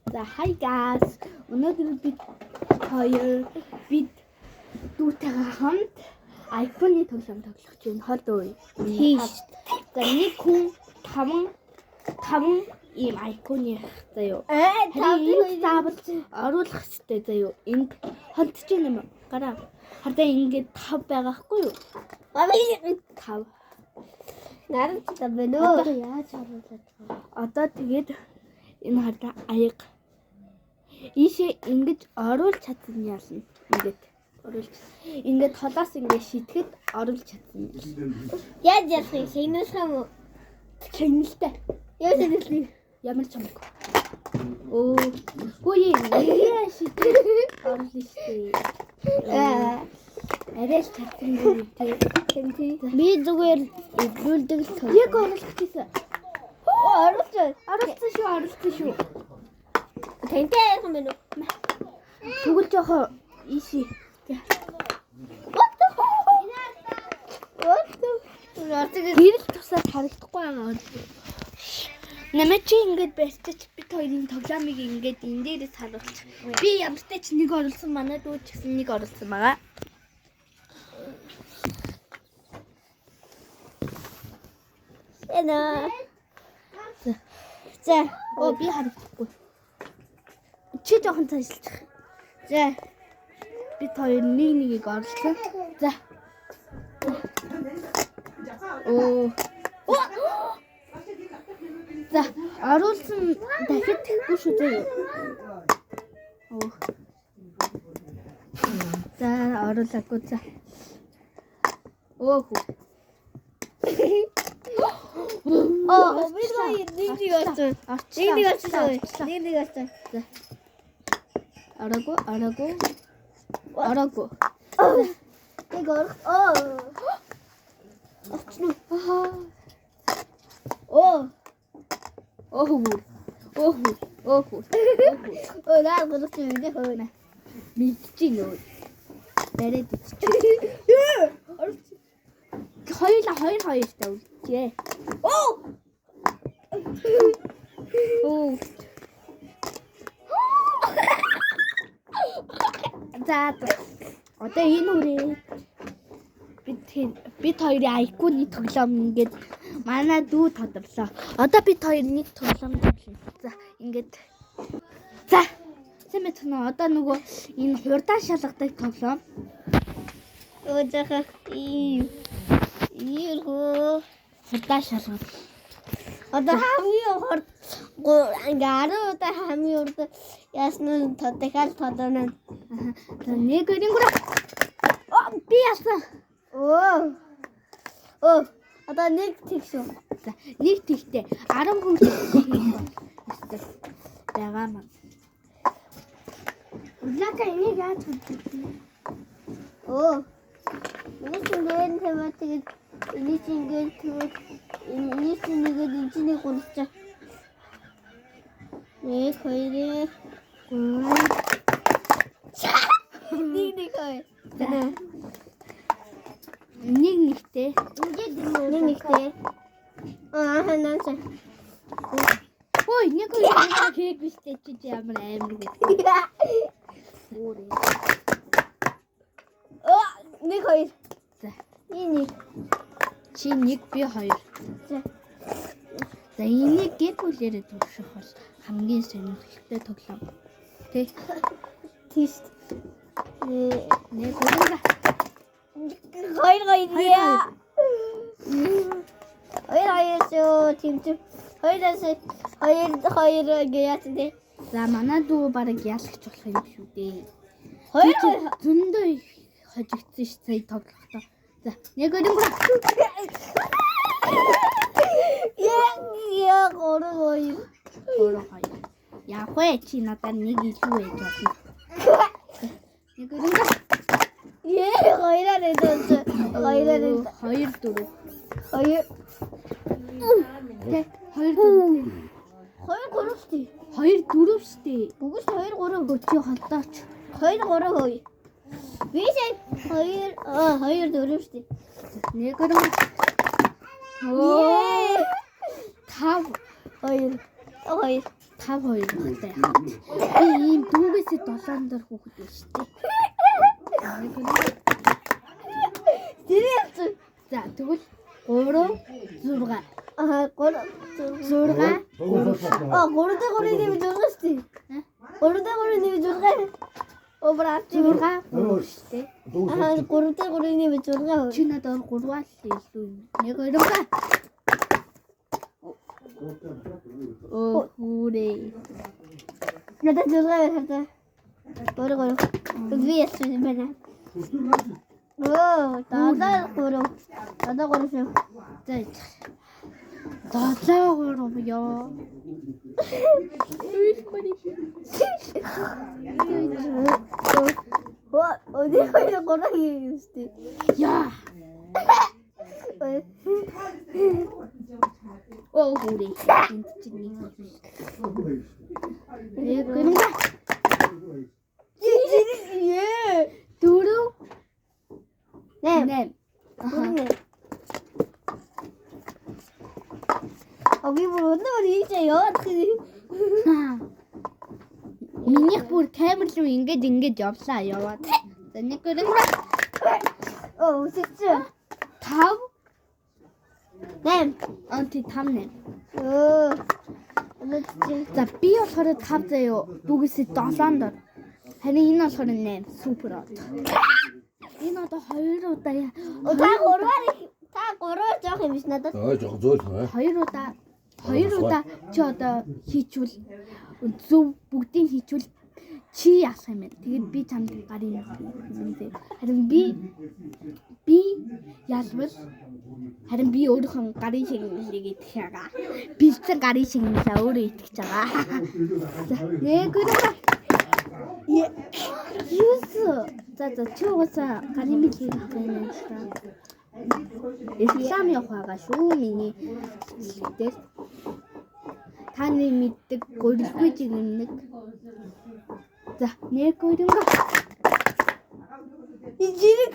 За, hi guys. Өнөөдөр бид хоёр бид дүүтэйгээ хамт iPhone-ы тоглоом тоглох гэж байна. Хоол үе. Тийш. За, нэг хүн таван таван ийм iPhone-ы заяо. Аа, Харин энд заавал оруулах хэрэгтэй заяо. Энд холдож байна юм уу? Гараа. Хардаа ингээд тав байгаа хгүй юу? Тав. Наран ч байна Одоо уу? Яаж харуулаад байгаа? Одоо тэгээд энэ хардаа аяга. Ийшээ ингэж оруулж чадсан ялна. Ингээд оруулж. Ингээд толоос ингээд шитгэд оруулж чадсан. Яаж ялах юм? Шинэлэх юм уу? Чэнэлтэй. Яаж шинэлэх юм? Ямар ч юмгүй. Өө. Үгүй яа шитгэд оруулна штэ. Аа, Арай л чадсангүй тий. тий. Би зүгээр эвлүүлдэг л тоо. Яг оруулах гэсэн. Оо, оруулж. Оруулсан шүү, оруулсан шүү. Тантай ярих юм байна уу? Тэгвэл жоохоо ийшээ. What the What the Гэрэл тусаад харагдахгүй байгаа. Намайг чи ингээд барьчих, бид хоёрын тоглоомыг ингээд энэ дээрээс харуулчих. Би ямартай ч нэг оруулсан, манай дүү ч гэсэн нэг оруулсан байгаа. Эна. За, Оо, би харагдахгүй. Чи жоохон цаашлчих. За. Бид хоёр нэг нэгийг оруулсан. За. Оо. За, оруулсан дахид тэхгүй шүү дээ. Оо. За, оруулаагүй за. Оо хүү. Оо, би хоёр нэг нэг орсон. Орчлоо. Нэг нэг орсон. Орчлоо. Нэг нэг орсон. Ороогүй, ороогүй. Ороогүй. Нэг орох. Оо. Орчихно. Аа. Оо. Оо хүү. Оо хүү. Оо хүү. Оо, наа гурав чи мэдэх хөө. Мэдчих нөө. Бариад иччих. Орч. Хоёулаа хоёр хоёртай үлджээ. Оо. Оо. За за. Одоо энэ хүрээ бид хоёрын IQ-ны тоглоом ингээд манай дүү тодорлоо. Одоо бид хоёр нэг тоглоом тоглоно. За, ингээд. За. Сайн мэт нөө одоо нөгөө энэ хурдан шалгадаг тоглоом. Оо, заха. Ий. Ийрхүү. Хурдан шалгах. Одоо хамгийн хурд ингээ 10 удаа хамгийн хурд яасан нь дахиад тодорно. Аха. За, нэг, хоёр, гурав. Оо, би ялсан. Оо. Оо. Одоо нэг тэг шүү. За, нэг тэгтээ 10 хүн хийх байгаа маа. Улака энийг яаж хийдэг вэ? Оо. Энийг чинь ингээд тавиад тэгээд энийг чинь ингээд тэгээд энийг чинь нэгээд энэ чинь нэг гурчаа. Нэг, хоёр, Гурав. нэг, нэг, хоёр. За. Нэг нэгтэй. Ингээд нэг нэгтэй. Аа, наанса. Ой, нэг хоёр хийх биштэй чи ямар амар гэдэг. Өөр. Оо, нэг, хоёр. За. Нэг, нэг. Чи нэг, би хоёр. За. За, энийг гэр бүлээрээ турших бол хамгийн сонирхолтой тоглоом. Тэ? Тийш. Нэг, Нэг, хоёр. хоёр, хоёр. Хоёр, Яа. Хоёр, хоёр шүү. Тэмцэв. Хоёроос хоёр, хоёр гэж яасан те. За, манай дүү бараг ялагч болох юм шүү дээ. Хоёр, Би чи зөндөө их хожигдсон ш сая тоглохдоо. За, нэг, хоёр, гурав. Яа, яа, гурав, хоёр. Гурав, хоёр. Яг вэ, чи надад нэг илүү байж болно. Нэг, хоёр, гурав. Яа, хоёроо нэгдсэн. Хоёроо нэг. Хоёр, дөрөв. Хоёр. Тэ, хоёр, дөрөв. Хоёр, гурав шүү дээ. Хоёр, дөрөв шүү дээ. Бүгд хоёр, гурав. Өө, чи холдооч. Хоёр, гурав, хоёр. Би сая хоёр, аа, хоёр, дөрөв шүү дээ. Нэг, хоёр, гурав. Оо, тав, Хоёр. Хоёр. 5 2 багтай яах вэ? Би ийм дүүгээсээ 7 дор хүүхэд биш үү? Тэр юм. За тэгвэл 3 6 Аа 3 6 А 3 дээр 3 нэмж 6 шүү дээ. 3 дээр 3 нэмж 6. О брат 6 3 шүү дээ. Аа 3 дээр 3 нэмж 6. Чи надад 3 л илүү юм. 1 2 3. Оо хүрээ. Надад 6 байна. 3 3. Би яасан юм байна. Оо, 7 3. 7 3 шүү. За. 7 3 ёо. Оо, өдөр хоёр 3 юм шүү дээ. Яа. Оо хүрээ. Энд чинь нэг. Нэг гэнэ. 4 8. 8. Аха. А би бүр өнөө ийж яваад тийм. Минийх бүр камер руу ингээд ингээд явлаа яваад. За нэг гэнэ. Оо, үсэцэн. 5 8. Анти 5 8. Оо. Өнөө чи За би болохоор 5 заяо. Дүүгээсээ 7 дор. Харин энэ болохоор 8. Супер од. Энэ одоо 2 удаа Оо, та гурваар та гурваар жоох юм биш надад. Аа жоох зөөлхөн аа. 2 удаа 2 удаа чи одоо хийчвэл зөв бүгдийг хийчвэл чи ялах юм байна. Тэгээд би чамд гарын юм зэ. Харин би ялвал харин би өөрийнхөө гарын шагналыг идэх яга. Бэлдсэн гарын шагналаа өөрөө идэх байгаа. За нэг удаа. Юус. За за чи угаасаа гарын бэлгийг авах юм байна л та. Ислам явах байгаа шүү миний бичлэг дээр. Та нарын мэддэг гөрөлгүй жигнэг. За нэг гөрөнгө. Жирэг.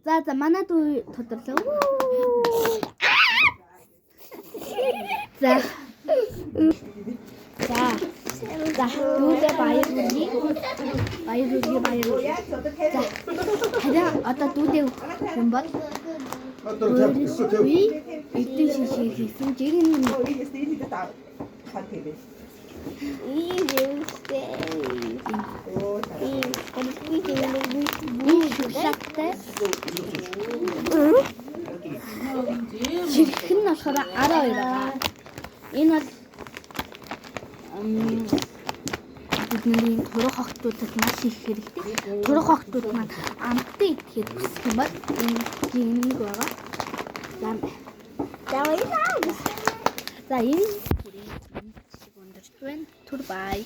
За за манай дүү тодорлоо. За. За. За дүүдээ баяр хүргэе. Баяр хүргэе баяр хүргэе. За. Харин одоо дүүдээ өгөх юм бол би эдэн шишээ хийсэн жигнэг. Ийм юмстэй. Ийм гурван жирэг. Энэ шоколадтай. Жирэх нь болохоор 12 байгаа. Энэ бол бидний турах охтуудад маш их хэрэгтэй. Турах охтууд маань амттай идэхэд хүсэх юм бол энэ жинэг байгаа. За За баярлалаа. за энэ бүрийн бичлэг өндөрч байна. Түр бай.